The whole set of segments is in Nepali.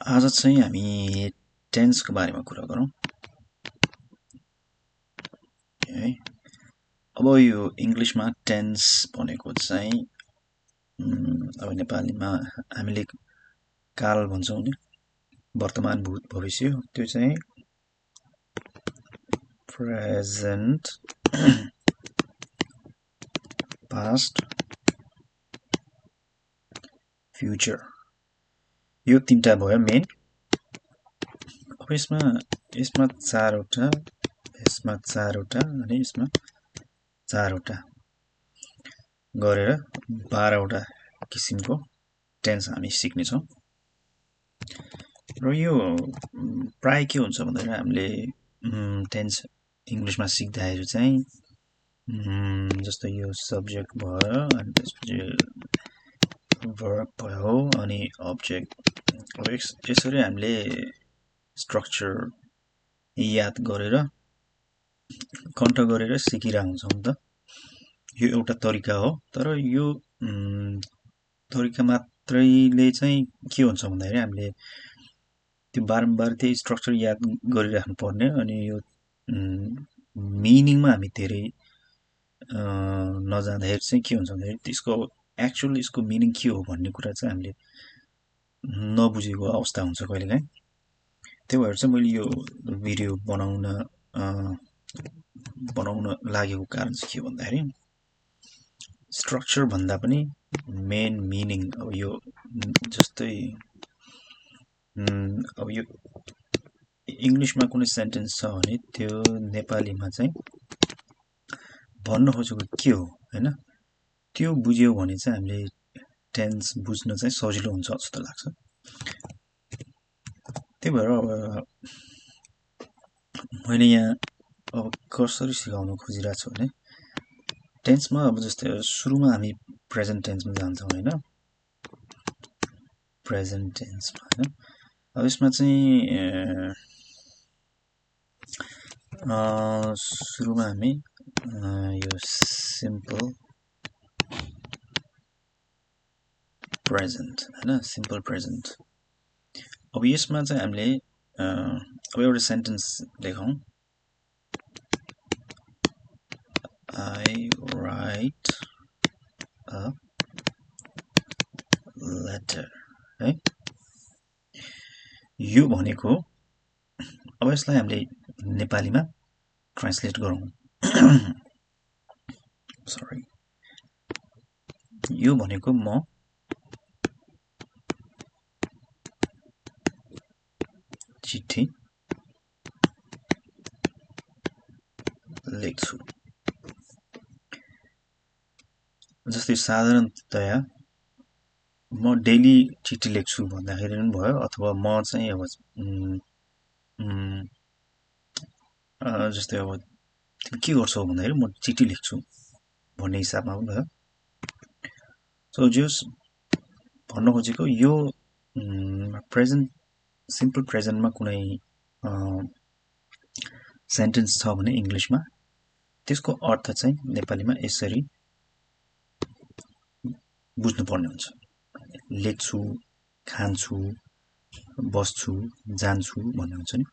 आज चाहिँ हामी टेन्सको बारेमा कुरा गरौँ है। अब यो इङ्ग्लिसमा टेन्स भनेको चाहिँ अब नेपालीमा हामीले काल भन्छौँ नि, वर्तमान भूत भविष्य, त्यो चाहिँ प्रेजेन्ट पास्ट फ्युचर, यो तीनटा भयो मेन। अब यसमा चारवटा, यसमा चारवटा अनि यसमा चारवटा गरेर 12वटा किसिमको टेन्स हामी सिक्नेछौँ। र यो प्राय के हुन्छ भन्दाखेरि हामीले टेन्स इङ्ग्लिसमा सिक्दाखेरि चाहिँ जस्तो यो सब्जेक्ट भयो अनि त्यसपछि भर्ब भयो अनि अब्जेक्ट, अब यसरी हामीले स्ट्रक्चर याद गरेर कन्ठ गरेर सिकिरहेको हुन्छौँ नि त। यो एउटा तरिका हो, तर यो तरिका मात्रैले चाहिँ के हुन्छ भन्दाखेरि हामीले त्यो बारम्बार त्यही स्ट्रक्चर याद गरिराख्नु पर्ने, अनि यो मिनिङमा हामी धेरै नजाँदाखेरि चाहिँ के हुन्छ भन्दाखेरि त्यसको एक्चुअल यसको मिनिङ के हो भन्ने कुरा चाहिँ हामीले नबुझेको अवस्था हुन्छ कहिलेकाहीँ। त्यही भएर चाहिँ मैले यो भिडियो बनाउन लागेको कारण चाहिँ के भन्दाखेरि स्ट्रक्चर भन्दा पनि मेन मिनिङ, अब यो जस्तै अब यो इङ्ग्लिसमा कुनै सेन्टेन्स छ भने त्यो नेपालीमा चाहिँ भन्न खोजेको के हो हैन, त्यो बुझ्यो भने चाहिँ हामीले टेन्स बुझ्न चाहिँ सजिलो हुन्छ जस्तो लाग्छ। त्यही भएर अब मैले यहाँ अब कसरी सिकाउन खोजिरहेको छु भने टेन्समा अब जस्तै सुरुमा हामी प्रेजेन्ट टेन्समा जान्छौँ हैन, प्रेजेन्ट टेन्समा हैन। अब यसमा चाहिँ सुरुमा हामी यो सिम्पल प्रेजेन्ट हैन, सिम्पल प्रेजेन्ट। अब यसमा चाहिँ हामीले अब एउटा सेन्टेन्स लेखौँ, I write a letter है। यो भनेको अब यसलाई हामीले नेपालीमा ट्रान्सलेट गरौँ सरी, यो भनेको म चिठी लेख्छु। जस्तै साधारणतया म डेली चिठी लेख्छु भन्दाखेरि पनि भयो, अथवा म चाहिँ अब जस्तै अब तिमी के गर्छौ भन्दाखेरि म चिठी लेख्छु भन्ने हिसाबमा पनि भयो। सो जस भन्न खोजेको यो प्रेजेन्ट सिम्पल प्रेजेन्टमा कुनै सेन्टेन्स छ भने इङ्ग्लिसमा त्यसको अर्थ चाहिँ नेपालीमा यसरी बुझ्नुपर्ने हुन्छ। लेख्छु, खान्छु, बस्छु, जान्छु भन्ने हुन्छ नि,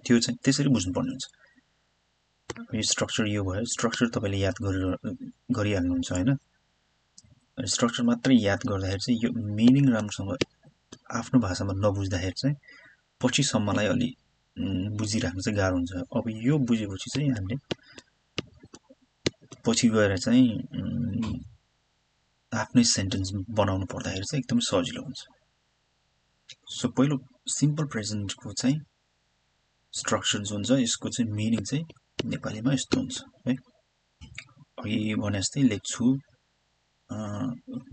त्यो चाहिँ त्यसरी बुझ्नुपर्ने हुन्छ। यो स्ट्रक्चर यो भयो, स्ट्रक्चर तपाईँले याद गरिहाल्नुहुन्छ हैन। स्ट्रक्चर मात्रै याद गर्दाखेरि चाहिँ यो मिनिङ राम्रोसँग आफ्नो भाषामा नबुझ्दाखेरि चाहिँ पछिसम्मलाई अलि बुझिराख्नु चाहिँ गाह्रो हुन्छ। अब यो बुझेपछि चाहिँ हामीले पछि गएर चाहिँ आफ्नै सेन्टेन्स बनाउनु पर्दाखेरि चाहिँ एकदम सजिलो हुन्छ। सो पहिलो सिम्पल प्रेजेन्टको चाहिँ स्ट्रक्चर जुन छ यसको चाहिँ मिनिङ चाहिँ नेपालीमा यस्तो हुन्छ है। अघि भने जस्तै लेख्छु,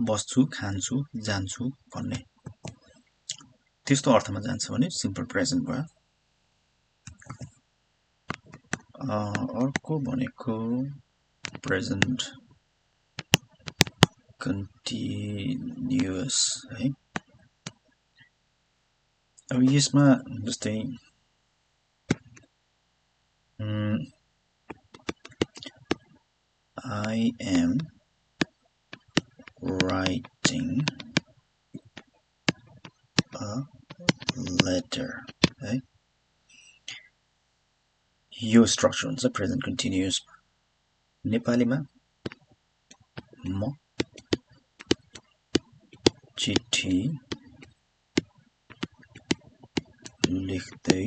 बस्छु, खान्छु, जान्छु भन्ने त्यस्तो अर्थमा जान्छ भने सिम्पल प्रेजेन्ट भयो। अर्को भनेको प्रेजेन्ट कन्टिन्युअस है। अब यसमा जस्तै I am writing letter है यो स्ट्रक्चर हुन्छ प्रेजेन्ट कन्टिन्युअस नेपालीमा म चिठी लेख्दै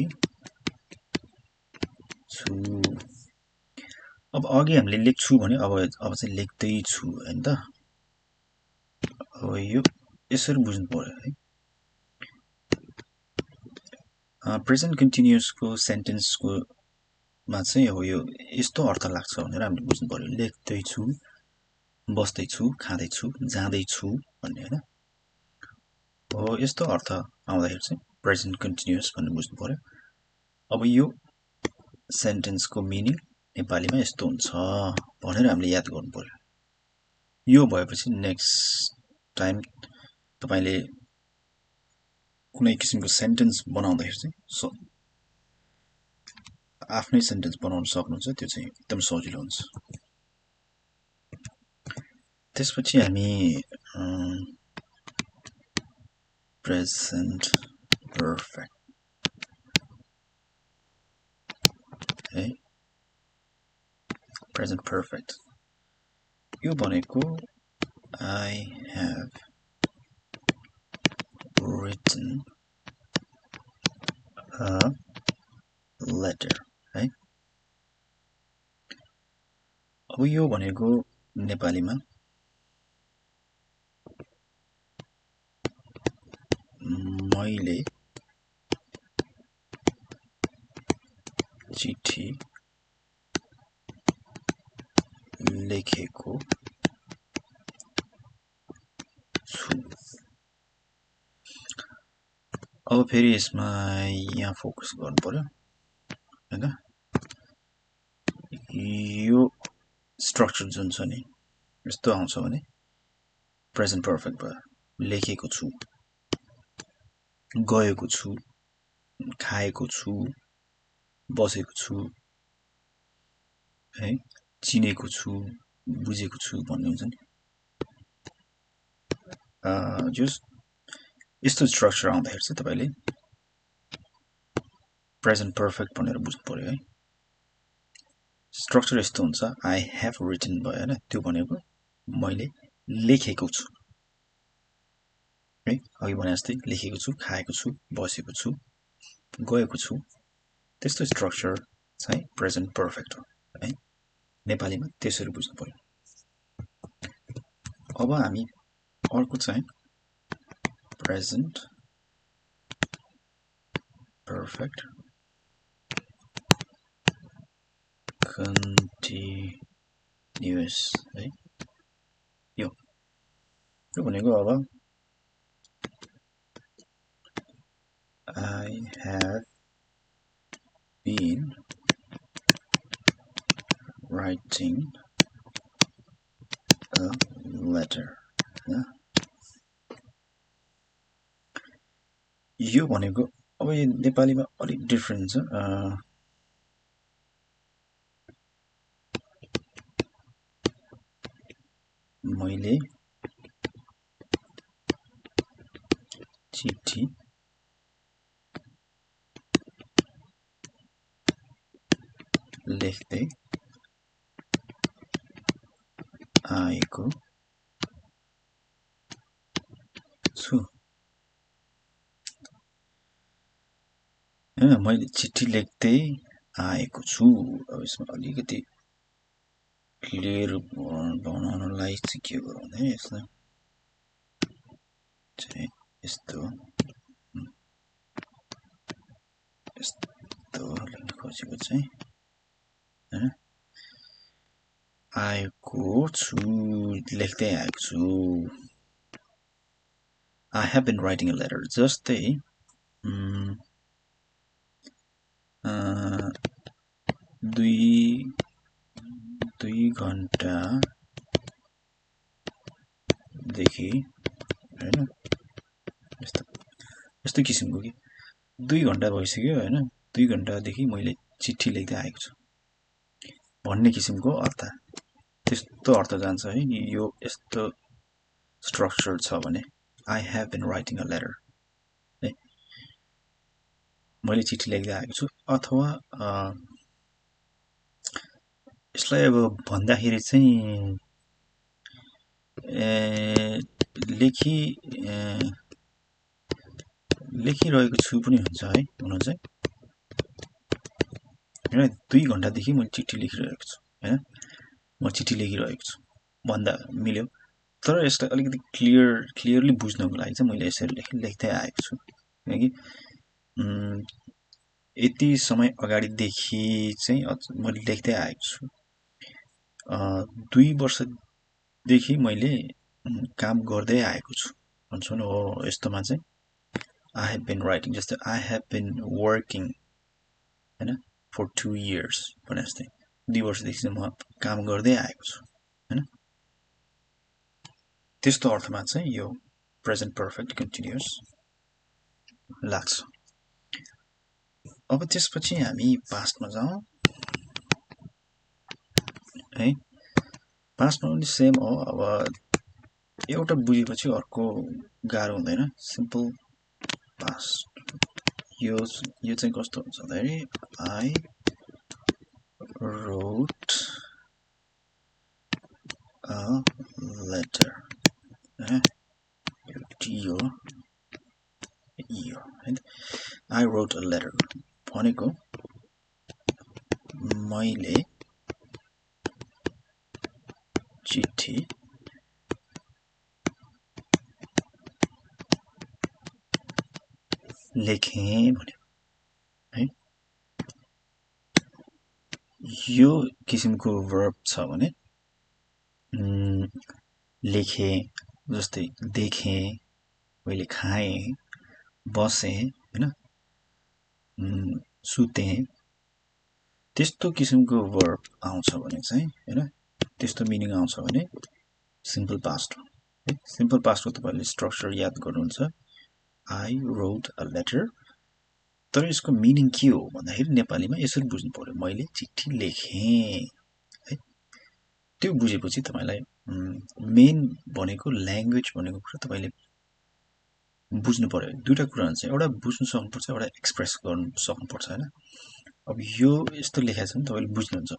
छु अब अघि हामीले लेख्छु भने अब चाहिँ लेख्दै छु हैन त अब यो यसरी बुझ्नु पर्यो है प्रेजेन्ट कन्टिन्युअस को सेन्टेन्स को मा चाहिँ अब यो यस्तो अर्थ लाग्छ भनेर हामीले बुझ्नु पर्यो लेख्दै छु बस्दै छु खाँदै छु जाँदै छु भन्ने हैन हो यस्तो अर्थ आउँदाखेरि चाहिँ प्रेजेन्ट कन्टिन्युअस भन्ने बुझ्नु पर्यो अब यो सेन्टेन्स को मिनिङ नेपालीमा यस्तो हुन्छ भनेर हामीले याद गर्नु पर्यो यो भएपछि नेक्स्ट टाइम तपाईले कुनै किसिमको सेन्टेन्स बनाउँदाखेरि चाहिँ आफ्नै सेन्टेन्स बनाउन सक्नुहुन्छ त्यो चाहिँ एकदम सजिलो हुन्छ त्यसपछि हामी प्रेजेन्ट पर्फेक्ट है प्रेजेन्ट पर्फेक्ट यो भनेको I have written a letter है अब यो भनेको नेपालीमा मैले चिठी लेखेको छु अब फेरि यसमा यहाँ फोकस गर्नु पर्यो हैन यो स्ट्रक्चर जुन छ नि यस्तो आउँछ भने प्रेजेन्ट पर्फेक्ट भयो लेखेको छु गएको छु खाएको छु बसेको छु है चिनेको छु बुझेको छु भन्ने हुन्छ नि यस्तो स्ट्रक्चर आउँदाखेरि चाहिँ तपाईले प्रेजेन्ट पर्फेक्ट भनेर बुझ्नु पर्यो है स्ट्रक्चर यस्तो हुन्छ I have written भयो हैन त्यो भनेको मैले लेखेको छु है अघि भने जस्तै लेखेको छु खाएको छु बसेको छु गएको छु त्यस्तो स्ट्रक्चर चाहिँ प्रेजेन्ट पर्फेक्ट हो है नेपालीमा त्यसरी बुझ्नु पर्यो अब हामी अर्को चाहिँ प्रेजेन्ट पर्फेक्ट कन्टिन्युअस है यो भनेको अब I have been writing a letter यो भनेको अब यो नेपालीमा अलिक डिफरेन्ट छ मैले चिठी लेख्दै आएको छु मैले चिठी लेख्दै आएको छु अब यसमा अलिकति क्लियर बनाउनलाई चाहिँ के गरौँ है यसलाई चाहिँ यस्तो लेख्न खोजेको चाहिँ हैन आएको छु लेख्दै आएको छु I have been writing a letter जस्तै दुई घण्टा देखि हैन यस्तो किसिमको के 2 घण्टा भइसक्यो हैन 2 घण्टादेखि मैले चिठी लेख्दै आएको छु भन्ने किसिमको अर्थ त्यस्तो अर्थ जान्छ है यो यस्तो स्ट्रक्चर छ भने I have been writing a letter है मैले चिठी लेख्दै आएको छु अथवा यसलाई अब भन्दाखेरि चाहिँ लेखिरहेको छु पनि हुन्छ है हुन चाहिँ हैन 2 घण्टादेखि मैले चिठी लेखिरहेको छु हैन म चिठी लेखिरहेको छु भन्दा मिल्यो तर यसलाई अलिकति क्लियरली बुझ्नको लागि चाहिँ मैले यसरी लेख्दै आएको छु किनकि यति समय अगाडिदेखि चाहिँ मैले लेख्दै आएको छु 2 वर्षदेखि मैले काम गर्दै आएको छु भन्छौँ न हो यस्तोमा चाहिँ I have been writing जस्तै I have been working हैन for 2 years भने जस्तै 2 वर्षदेखि चाहिँ म काम गर्दै आएको छु हैन त्यस्तो अर्थमा चाहिँ यो प्रेजेन्ट पर्फेक्ट कन्टिन्युअस लाग्छ अब त्यसपछि हामी पास्टमा जाउँ है पास्टमा पनि सेम हो अब एउटा बुझेपछि अर्को गाह्रो हुँदैन सिम्पल पास्ट यो चाहिँ कस्तो हुन्छ भन्दाखेरि I wrote a letter I wrote a letter भनेको मैले चिठी लेखेँ भन्यो है यो किसिमको verb छ भने लेखेँ जस्तै देखेँ मैले खाएँ बसेँ हैन सुतेँ त्यस्तो किसिमको verb आउँछ भने चाहिँ हैन त्यस्तो मिनिङ आउँछ भने सिम्पल पास्ट हो है सिम्पल पास्टको तपाईले स्ट्रक्चर याद गर्नुहुन्छ I wrote a letter तर यसको मिनिङ के हो भन्दाखेरि नेपालीमा यसरी बुझ्नु पर्यो मैले चिठी लेखेँ है त्यो बुझेपछि तपाईलाई मेन भनेको ल्याङ्ग्वेज भनेको कुरा तपाईले बुझ्नु पर्यो दुईटा कुरा हुन्छ एउटा बुझ्नु सक्नुपर्छ एउटा एक्सप्रेस गर्न सक्नुपर्छ हैन अब यो यस्तो लेखेको छ भने तपाईले बुझ्नुहुन्छ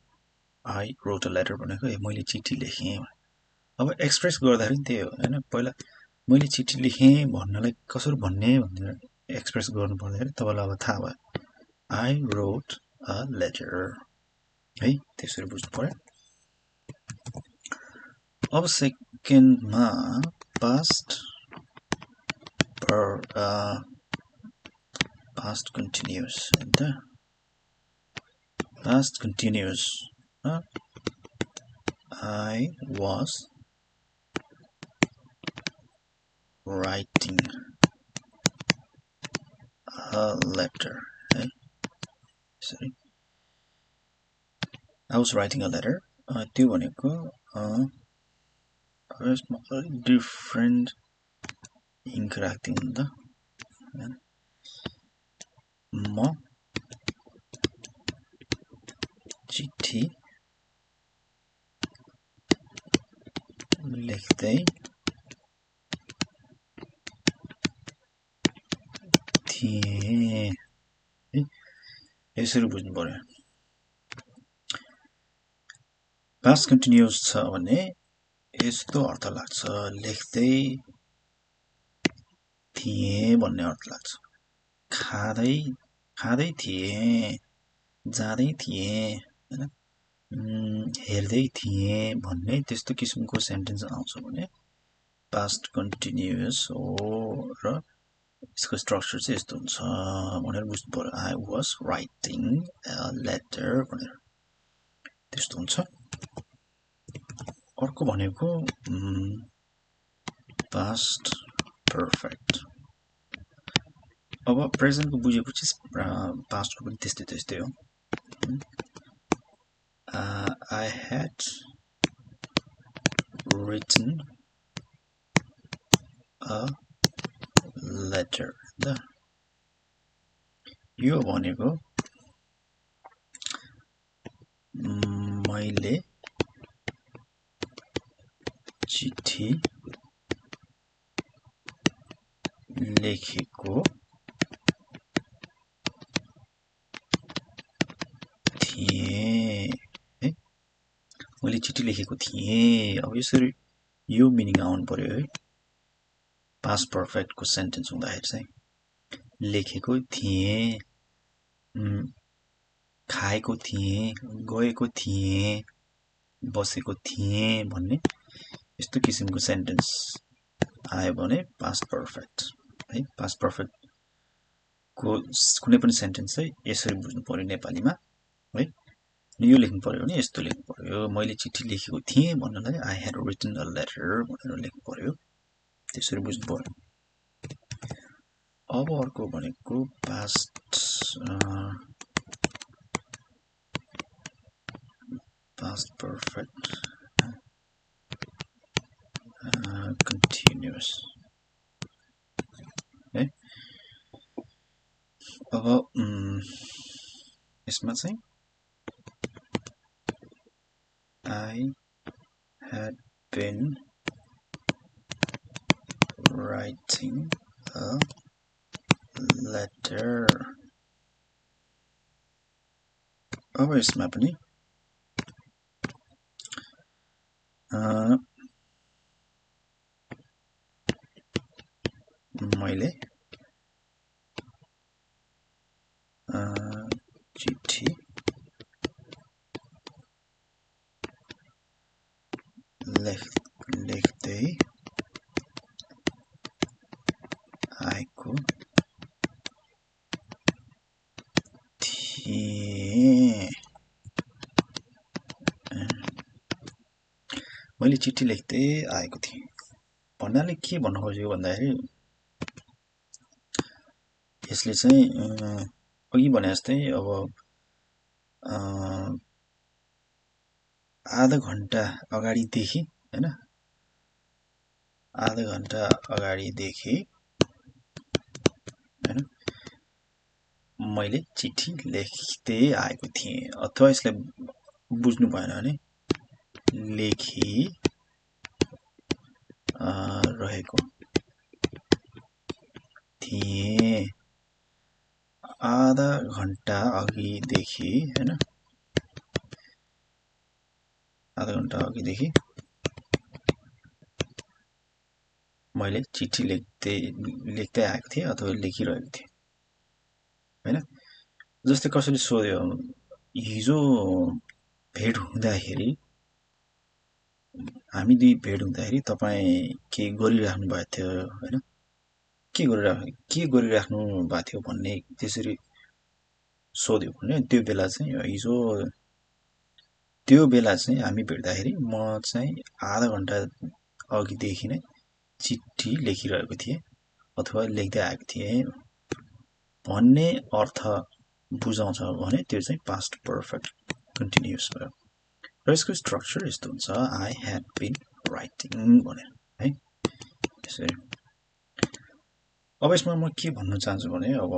I wrote a letter भनेको मैले चिठी लेखेँ अब एक्सप्रेस गर्दाखेरि त्यही हो हैन पहिला मैले चिठी लेखेँ भन्नलाई कसरी भन्ने भनेर एक्सप्रेस गर्नु पर्दाखेरि तपाईलाई अब थाहा भयो I wrote a letter है त्यसरी बुझ्नु पर्यो अब सेकेन्डमा past continuous and past continuous I was writing a letter है sorry I was writing a letter त्यो भनेको यसमा अलिक डिफरेन्ट इङ्क राख्दिनु त म चिठी लेख्दै थिएँ यसरी बुझ्नु पर्यो पास्ट कन्टिन्युअस छ भने यस्तो अर्थ लाग्छ लेख्दै थिएँ भन्ने अर्थ लाग्छ खाँदै थिएँ जाँदै थिएँ हैन हेर्दै थिएँ भन्ने त्यस्तो किसिमको सेन्टेन्स आउँछ भने पास्ट कन्टिन्युअस हो र यसको स्ट्रक्चर चाहिँ यस्तो हुन्छ भनेर बुझ्नु पर्यो I was writing a letter भनेर त्यस्तो हुन्छ अर्को भनेको पास्ट पर्फेक्ट अब प्रेजेन्टको बुझेपछि पास्टको पनि त्यस्तै हो I had written a letter यो भनेको मैले चिठी लेखेको चिठी लेखेको थिएँ। अब यसरी यो मिनिङ आउनु पर्यो है। पास्ट पर्फेक्टको सेन्टेन्स हुँदाखेरि चाहिँ लेखेको थिएँ, खाएको थिएँ, गएको थिएँ, बसेको थिएँ भन्ने यस्तो किसिमको सेन्टेन्स आयो भने पास्ट पर्फेक्ट है। पास्ट पर्फेक्टको कुनै पनि सेन्टेन्स चाहिँ यसरी बुझ्नु पर्यो नेपालीमा है। यो लेख्नु पर्यो भने यस्तो लेख्नु पर्यो, मैले चिठी लेखेको थिएँ भन्नलाई I had written a letter भनेर लेख्नु पर्यो, त्यसरी बुझ्नु पर्यो। अब अर्को भनेको पास्ट पर्फेक्ट कन्टिन्युअस है। अब यसमा चाहिँ I had been writing a letter. अब यसमा पनि मैले चिठी लेख्दै आएको थिएँ। मैले चिठी लेख्दै आएको थिएँ भन्नाले के भन्नु खोजेको भन्दाखेरि यसले चाहिँ अघि भने जस्तै अब आधा घण्टा अगाडिदेखि हैन, आधा घण्टा अगाडिदेखि हैन मैले चिठी लेख्दै आएको थिएँ। अथवा यसलाई बुझ्नु भएन भने लेखी रहेको थिएँ आधा घण्टा अघिदेखि हैन, आधा घण्टा अघिदेखि मैले चिठी लेख्दै आएको थिएँ अथवा लेखिरहेको थिएँ हैन। जस्तै कसैले सोध्यो हिजो भेट हुँदाखेरि, हामी दुई भेट हुँदाखेरि तपाईँ के गरिराख्नु भएको थियो हैन, के गरिराख्नु भएको थियो भन्ने त्यसरी सोध्यो भने त्यो बेला चाहिँ हिजो त्यो बेला चाहिँ हामी भेट्दाखेरि म चाहिँ आधा घण्टा अघिदेखि नै चिठी लेखिरहेको थिएँ अथवा लेख्दै आएको थिएँ भन्ने अर्थ बुझाउँछ भने त्यो चाहिँ पास्ट पर्फेक्ट कन्टिन्युअस भयो। र यसको स्ट्रक्चर यस्तो हुन्छ, आई ह्याड बिन राइटिङ भनेर है यसरी। अब यसमा म के भन्न चाहन्छु भने अब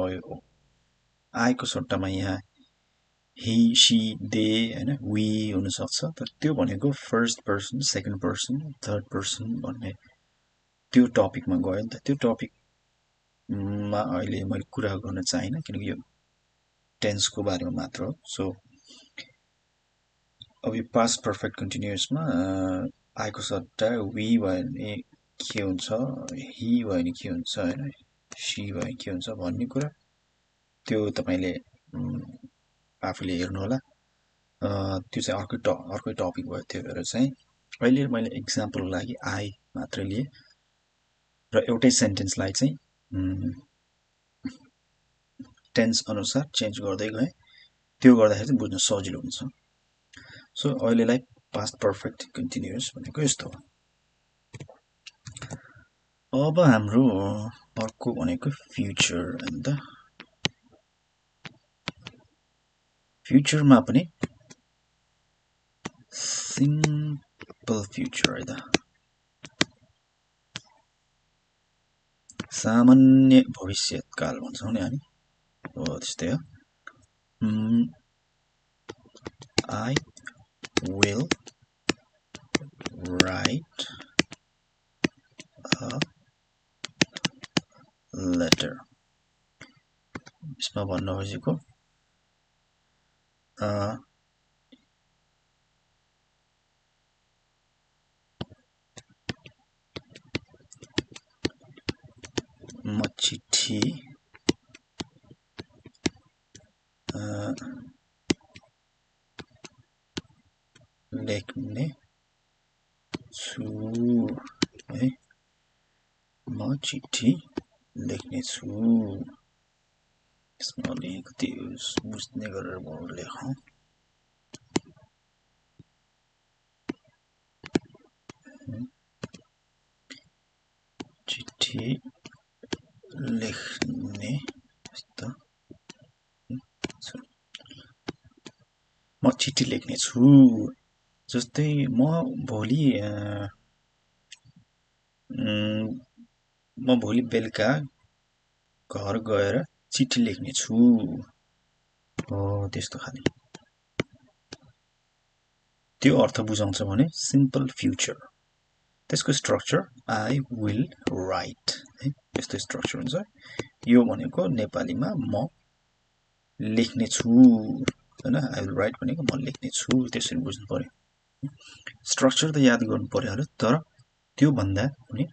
आएको सट्टामा यहाँ he, she, they हैन we हुन सक्छ, तर त्यो भनेको first person, second person, third person भन्ने त्यो टपिकमा गयो नि त। त्यो टपिकमा अहिले मैले कुरा गर्न चाहिन किनकि यो टेन्सको बारेमा मात्र हो। सो अब यो पास्ट पर्फेक्ट कन्टिन्युअसमा आएको सट्टा we भयो भने के हुन्छ, he भयो भने के हुन्छ हैन, she भयो भने के हुन्छ भन्ने कुरा त्यो तपाईले आफूले हेर्नु होला। त्यो चाहिँ अर्कै टपिक भयो। त्यो भएर चाहिँ अहिले मैले एक्जाम्पलको लागि आई मात्र लिए र एउटै सेन्टेन्सलाई चाहिँ टेन्स अनुसार चेन्ज गर्दै गएँ, त्यो गर्दाखेरि चाहिँ बुझ्न सजिलो हुन्छ। सो अहिलेलाई पास्ट पर्फेक्ट कन्टिन्युअस भनेको यस्तो हो। अब हाम्रो अर्को भनेको फ्युचर हैन त। फ्युचरमा पनि सिम्पल फ्युचर है त, सामान्य भविष्यकाल भन्छौँ नि हामी, हो त्यस्तै हो। I will write a letter। यसमा भन्न खोजेको चिठी लेख्ने छु है म चिठी लेख्ने छु यसमा अलिकति बुझ्ने गरेर म लेखौँ चिठी लेख्ने म चिठी लेख्ने छु जस्तै म भोलि बेलुका घर गएर चिठी लेख्ने छु हो त्यस्तो खाले त्यो अर्थ बुझाउँछ भने सिम्पल फ्युचर त्यसको स्ट्रक्चर आई विल राइट है यस्तो स्ट्रक्चर हुन्छ यो भनेको नेपालीमा म लेख्ने छु हैन आई विल राइट भनेको म लेख्ने छु त्यसरी बुझ्नु पर्यो स्ट्रक्चर त याद गर्नु पर्यो होला तर त्यो भन्दा पनि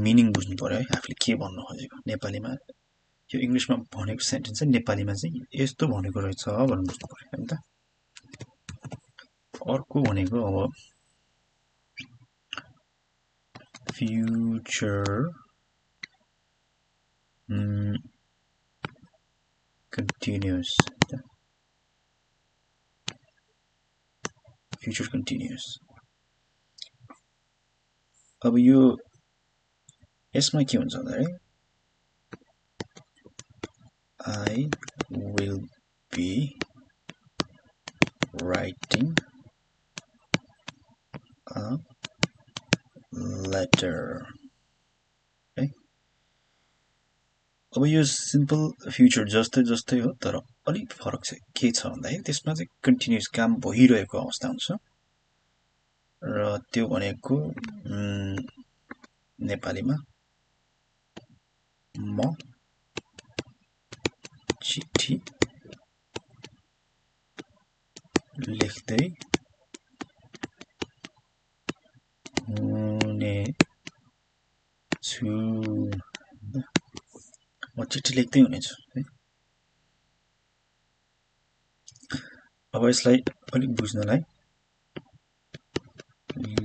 मिनिङ बुझ्नु पर्यो है आफूले के भन्नु खोजेको नेपालीमा यो इंग्लिशमा भनेको सेन्टेन्स चाहिँ नेपालीमा चाहिँ यस्तो भनेको रहेछ भनेर बुझ्नु पर्यो हैन त अर्को भनेको अब फ्युचर continuous फ्युचर कन्टिन्युअस अब यो यसमा के हुन्छ भन्दा I will be writing a letter है अब यो सिम्पल फ्युचर जस्तै हो तर अलिक फरक चाहिँ के छ भन्दाखेरि त्यसमा चाहिँ कन्टिन्युअस काम भइरहेको अवस्था हुन्छ र त्यो भनेको नेपालीमा म चिठी लेख्दै हुने छु म चिठी लेख्दै हुनेछु है अब यसलाई अलिक बुझ्नलाई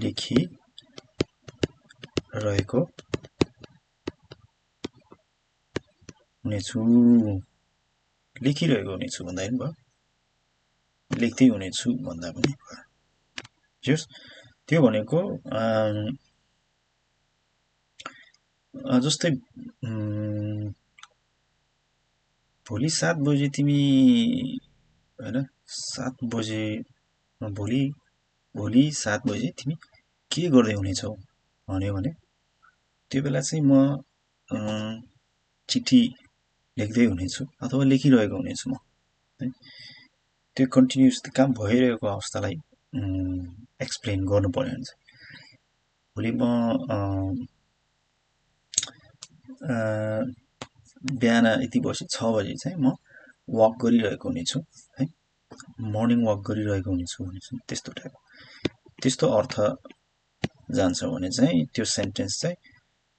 लेखिरहेको हुनेछु भन्दा पनि भयो लेख्दै हुनेछु भन्दा पनि भयो त्यो भनेको जस्तै भोलि 7 बजे तिमी हैन 7 बजे भोलि 7 बजे तिमी के गर्दै हुनेछौ भन्यो भने त्यो बेला चाहिँ म चिठी लेख्दै हुनेछु अथवा लेखिरहेको हुनेछु म है त्यो कन्टिन्युअस काम भइरहेको अवस्थालाई एक्सप्लेन गर्नु पर्यो भने भोलि म बिहान यति बजे 6 बजे चाहिँ म वक गरिरहेको हुनेछु है मर्निङ वक गरिरहेको हुनेछु त्यस्तो टाइप त्यस्तो अर्थ जान्छ भने चाहिँ त्यो सेन्टेन्स चाहिँ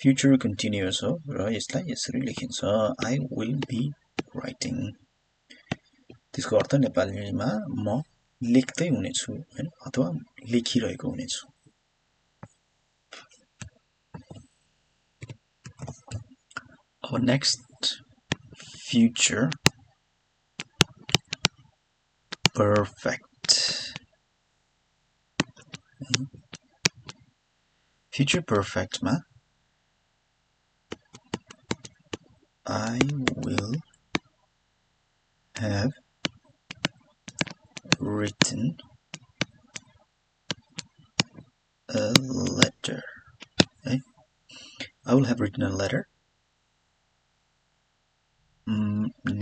फ्युचर कन्टिन्युअस हो र यसलाई यसरी लेखिन्छ आई विल बी राइटिङ त्यसको अर्थ नेपालीमा म लेख्दै हुनेछु हैन अथवा लेखिरहेको हुनेछु अब next future perfect future perfect ma I will have written a letter okay? I will have written a letter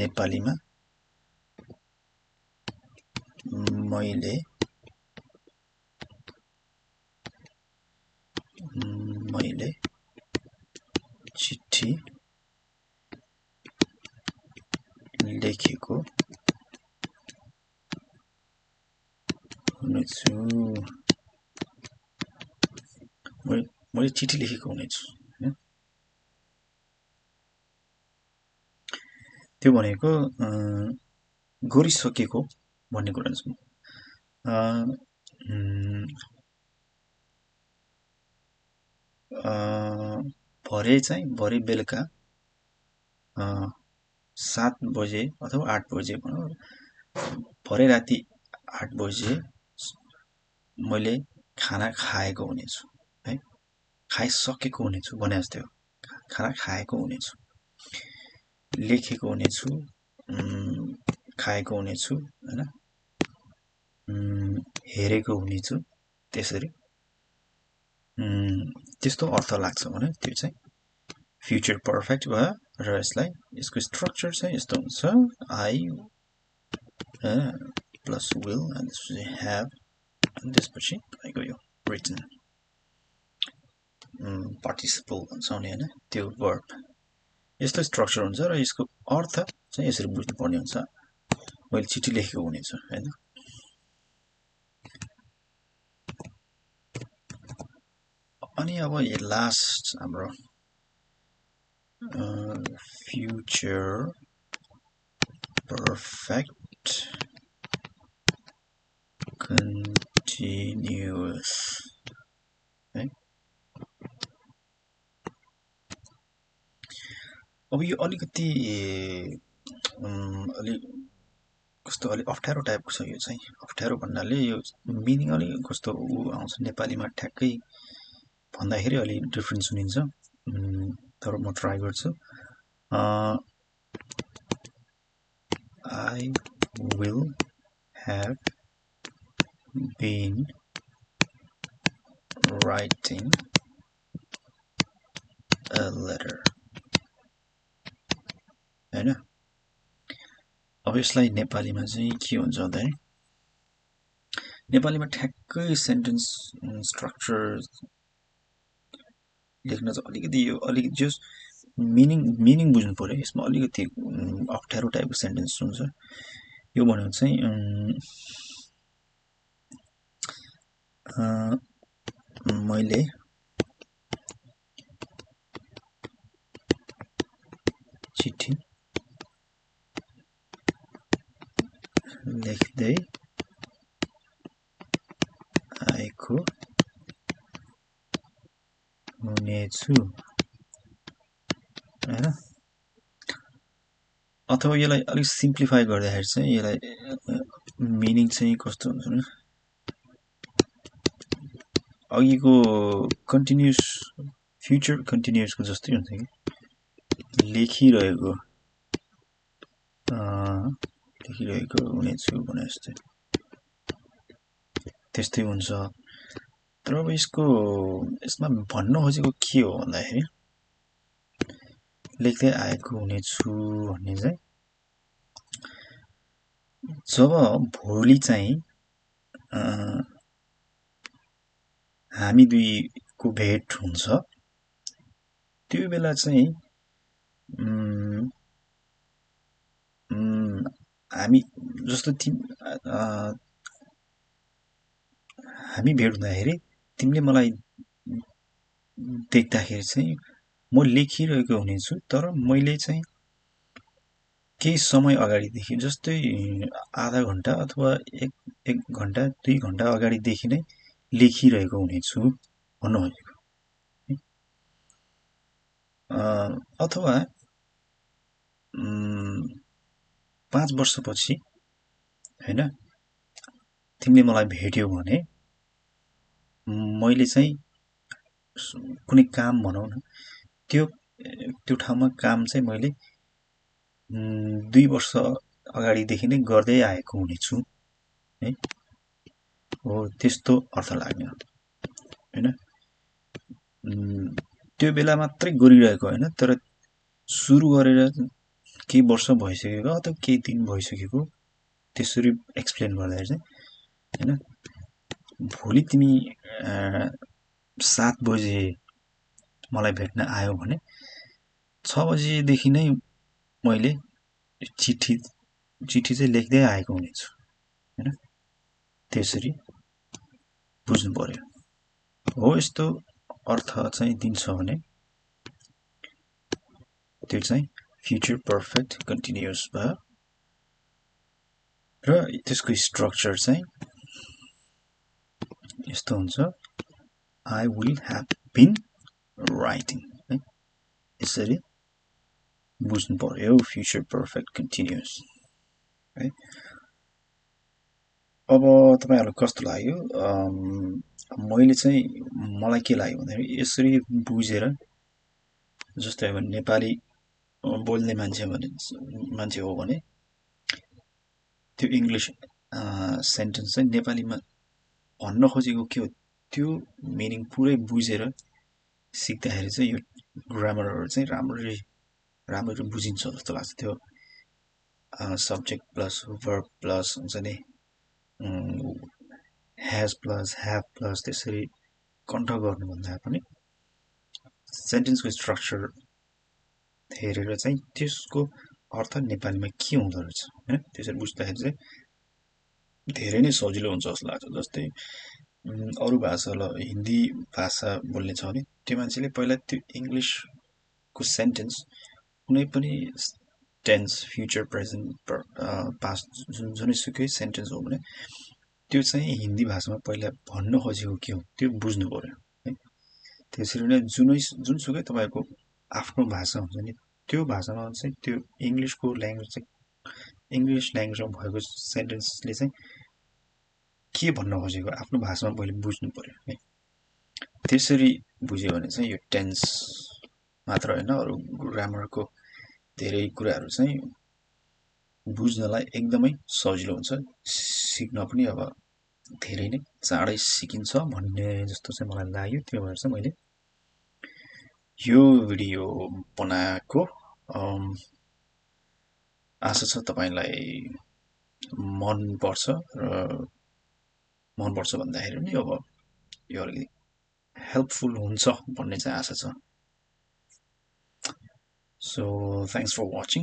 नेपालीमा मैले चिठी लेखेको हुनेछु मैले चिठी लेखेको हुनेछु त्यो भनेको गरिसकेको भन्ने कुरा छ। भरे बेलुका 7 बजे अथवा 8 बजे भनौँ, भरे राति 8 बजे मैले खाना खाएको हुनेछु है, खाइसकेको हुनेछु भने जस्तै हो। खाना खाएको हुनेछु, लेखेको हुनेछु, खाएको हुनेछु हैन, हेरेको हुनेछु, त्यसरी त्यस्तो अर्थ लाग्छ भने त्यो चाहिँ फ्युचर पर्फेक्ट भयो। र यसको स्ट्रक्चर चाहिँ यस्तो हुन्छ, आई प्लस विल एन्ड त्यसपछि ह्याभ, त्यसपछि आइगयो यो रिटन पार्टिसिपल भन्छौँ नि हैन, त्यो वर्ब। यस्तो स्ट्रक्चर हुन्छ र यसको अर्थ चाहिँ यसरी बुझ्नुपर्ने हुन्छ, मैले चिठी लेखेको हुनेछु हैन। अनि अब यो लास्ट हाम्रो फ्युचर पर्फेक्ट कन्टिन्युअस है। अब यो अलिकति कस्तो अलिक अप्ठ्यारो टाइपको छ। यो चाहिँ अप्ठ्यारो भन्नाले यो मिनिङ अलिक कस्तो आउँछ नेपालीमा ठ्याक्कै भन्दाखेरि अलिक डिफ्रेन्ट सुनिन्छ, तर म ट्राई गर्छु। I will have been writing a letter हैन। अब यसलाई नेपालीमा चाहिँ के हुन्छ भन्दा नेपालीमा ठ्याक्कै सेन्टेन्स स्ट्रक्चर लेख्न चाहिँ अलिकति यो अलिकति जस मिनिङ बुझ्नु पर्यो। यसमा अलिकति अप्ठ्यारो टाइपको सेन्टेन्स हुन्छ। यो भनेको चाहिँ मैले चिठी लेख्दै आएको हुनेछु हैन। अथवा यसलाई अलिक सिम्प्लिफाई गर्दाखेरि चाहिँ यसलाई मिनिङ चाहिँ कस्तो हुन्छ भने अघिको कन्टिन्युअस फ्युचर कन्टिन्युअसको जस्तै हुन्छ कि लेखिरहेको हुनेछु भने जस्तै त्यस्तै हुन्छ। तर अब यसमा भन्न खोजेको के हो भन्दाखेरि लेख्दै आएको हुनेछु भन्ने चाहिँ जब भोलि चाहिँ हामी दुईको भेट हुन्छ त्यो बेला चाहिँ हामी जस्तो हामी भेट हुँदाखेरि तिमीले मलाई देख्दाखेरि चाहिँ म लेखिरहेको हुनेछु, तर मैले चाहिँ केही समय अगाडिदेखि जस्तै आधा घण्टा अथवा एक घण्टा 2 घण्टा अगाडिदेखि नै लेखिरहेको हुनेछु भन्नु खोजेको। अथवा 5 वर्षपछि हैन तिमीले मलाई भेट्यौ भने मैले चाहिँ कुनै काम भनौँ न त्यो ठाउँमा काम चाहिँ मैले 2 वर्ष अगाडिदेखि नै गर्दै आएको हुनेछु है। हो त्यस्तो अर्थ लाग्ने हो हैन। त्यो बेला मात्रै गरिरहेको होइन, तर सुरु गरेर केही वर्ष भइसकेको अथवा केही दिन भइसकेको त्यसरी एक्सप्लेन गर्दाखेरि चाहिँ हैन। भोलि तिमी 7 बजे मलाई भेट्न आयो भने 6 बजेदेखि नै मैले चिठी चाहिँ लेख्दै आएको हुनेछु हैन। त्यसरी बुझ्नु पर्यो। हो यस्तो अर्थ चाहिँ दिन्छ भने त्यो चाहिँ फ्युचर पर्फेक्ट कन्टिन्युस भयो र त्यसको स्ट्रक्चर चाहिँ यस्तो हुन्छ I will have been writing है यसरी बुझ्नु पर्यो फ्युचर पर्फेक्ट कन्टिन्युस है अब तपाईँहरूलाई कस्तो लाग्यो मैले चाहिँ मलाई के लाग्यो भन्दाखेरि यसरी बुझेर जस्तै अब नेपाली बोल्ने मान्छे हो भने त्यो इङ्ग्लिस सेन्टेन्स चाहिँ नेपालीमा भन्न खोजेको के हो त्यो मिनिङ पुरै बुझेर सिक्दाखेरि चाहिँ यो ग्रामरहरू चाहिँ राम्ररी बुझिन्छ जस्तो लाग्छ त्यो सब्जेक्ट प्लस वर्ब प्लस हुन्छ नि ह्याज प्लस ह्याभ प्लस त्यसरी कण्ठ गर्नुभन्दा पनि सेन्टेन्सको स्ट्रक्चर हेरेर चाहिँ त्यसको अर्थ नेपालीमा के हुँदो रहेछ होइन त्यसरी बुझ्दाखेरि चाहिँ धेरै नै सजिलो हुन्छ जस्तो लाग्छ जस्तै अरू भाषा ल हिन्दी भाषा बोल्ने छ भने त्यो मान्छेले पहिला त्यो इङ्ग्लिसको सेन्टेन्स कुनै पनि टेन्स फ्युचर प्रेजेन्ट पास्ट जुनैसुकै सेन्टेन्स हो भने त्यो चाहिँ हिन्दी भाषामा पहिला भन्न खोजेको के हो त्यो बुझ्नु पर्यो है त्यसरी नै जुनसुकै तपाईँको आफ्नो भाषा हुन्छ नि त्यो भाषामा चाहिँ त्यो इङ्ग्लिस ल्याङ्ग्वेजमा भएको सेन्टेन्सले चाहिँ के भन्न खोजेको आफ्नो भाषामा पहिले बुझ्नु पर्यो है त्यसरी बुझ्यो भने चाहिँ यो टेन्स मात्र होइन अरू ग्रामरको धेरै कुराहरू चाहिँ बुझ्नलाई एकदमै सजिलो हुन्छ सिक्न पनि अब धेरै नै चाँडै सिकिन्छ भन्ने जस्तो चाहिँ मलाई लाग्यो त्यो भएर चाहिँ मैले यो भिडियो बनाएको आशा छ तपाईँलाई मनपर्छ र मनपर्छ भन्दाखेरि पनि अब यो अलिकति हेल्पफुल हुन्छ भन्ने चाहिँ आशा छ सो थ्याङ्क्स फर वाचिङ